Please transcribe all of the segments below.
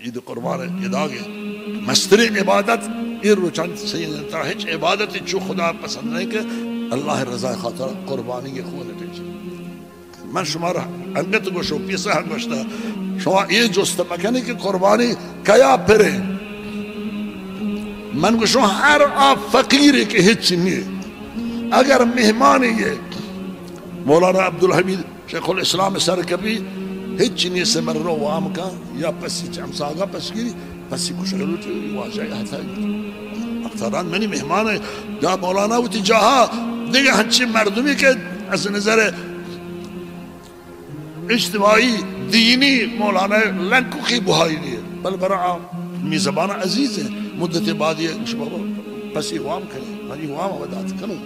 عید قربان ءِ اداگ ءِ مستریں عبادت اے روچانی سید انت. ہچ عبادت چو خدا پسند نہ کہ اللہ ءِ رضا ءِ خاطر قربانی ءِ خون ریچی. من شما را انگت گوشو، پیسہ گوشتا، شما اے جست مکنی کہ قربانی کیا پرے. من گوشو ہر آ فقیرے کہ ہچ نیے، اگر مہمانی ہے، مولانا عبدالحمید شیخ الاسلام سرکپی، ہچ نیست، من رو وام کن یا پسی چہ ہمساگا پس گیری، پسی کشگ لوٹی، واجہ ہتا. اختران منی مہمان ہے، یا مولانا وتی جاہا، دیگہ ہنچی مردمی کہ از نظر اجتماعی، دینی مولانا لنکوکی بہائی نیے، بل برا آ می زبان عزیز ہے، مدت بعد یہ گوش بابا پسی وام کرے، منی وام ودات کنو،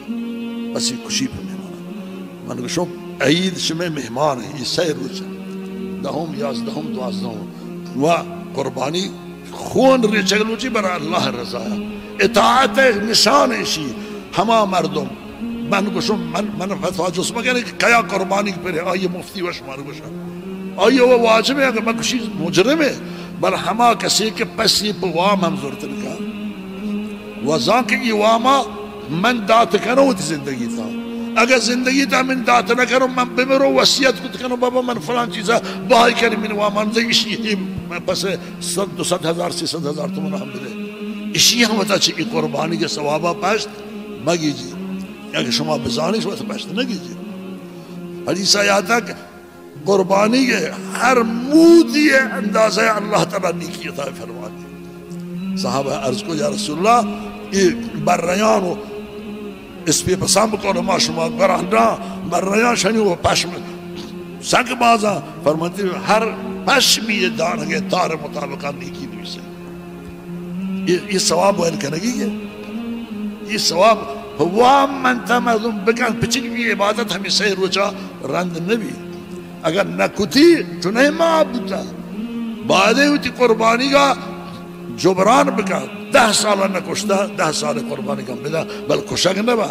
پسی کشی پر مہمان. من گوشوں، عید شمئے مہمان ایں، اے سئے روچ ایں، دہم، یازدہم، دوازدہم، و قربانی خون ریچگ لوٹی برا اللہ رضا. اطاعت نشان ایشی، ہما مردم، من گوشوں، من، من فتوا جست مکنے کہ کیا قربانی پرے، آئی مفتی وش من گوشا. آئی وہ واجب ہے، اگر من گوشی مجرم ہے، بل ہما کسی کہ پسی پہ وام ہم زرت نکا. و زان کہ ای واما من دات کنو وتی زندگی تا. اگر زندگی تا من دات نہ کنو، من بمرو وصیت کت کنو، بابا من فلان چیزا بہائی کنی، من وامان دے، اشی ہی پس صد، دو صد ہزار، سیصد ہزار تومن ہم بدے. اشی ہم وتا چی ای قربانی کے ثوابا پشت مگیجی. اگر شما بزانی، شما تو پشت نگیجی. حدیث آیاتا کہ قربانی ءِ ہر مودی ءِ اندازہ ءَ اللہ تعالی نیکی عطا فرمانی. صحابہ عرض کو، یا رسول اللہ، اے برریان و اسپی پسان بکن، ما شما گرانڈا برریان شنی و پشم سک بازا. فرماتی، ہر پشمی دانگے تار مطابقا نیکی نویسے. یہ، یہ ثواب ویل کنگی ہے. یہ ثواب وام من تا مردم بکن، پچک بھی عبادت ہمیں سہ روچا رند نبی. اگر نہ کتی، چنئے ما بوتا. بعدے وتی قربانی کا جبران بکن. دہ سال نہ کشتا، دہ سال قربانی کا بدا، بل کشگ نہ با.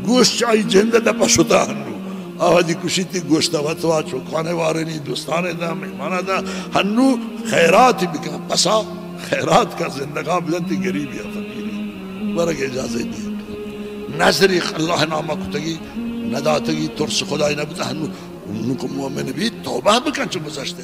گوشت آئی جند دپا شتا ہنو. آوازی کشیتی گوشت وتوا چوکانے وارنی، دوستانے دا، مہمانا دا، ہنو خیراتی بکن. پسا خیرات کا، زندگا بدنتی، غریبی فقیری. ورگ اجازت دی. نظری اللہ نامہ کتگی، نداتگی، ترس خدای نبوتا، ہنو نوک مومن بی، توبہ بکن چو گذشتے.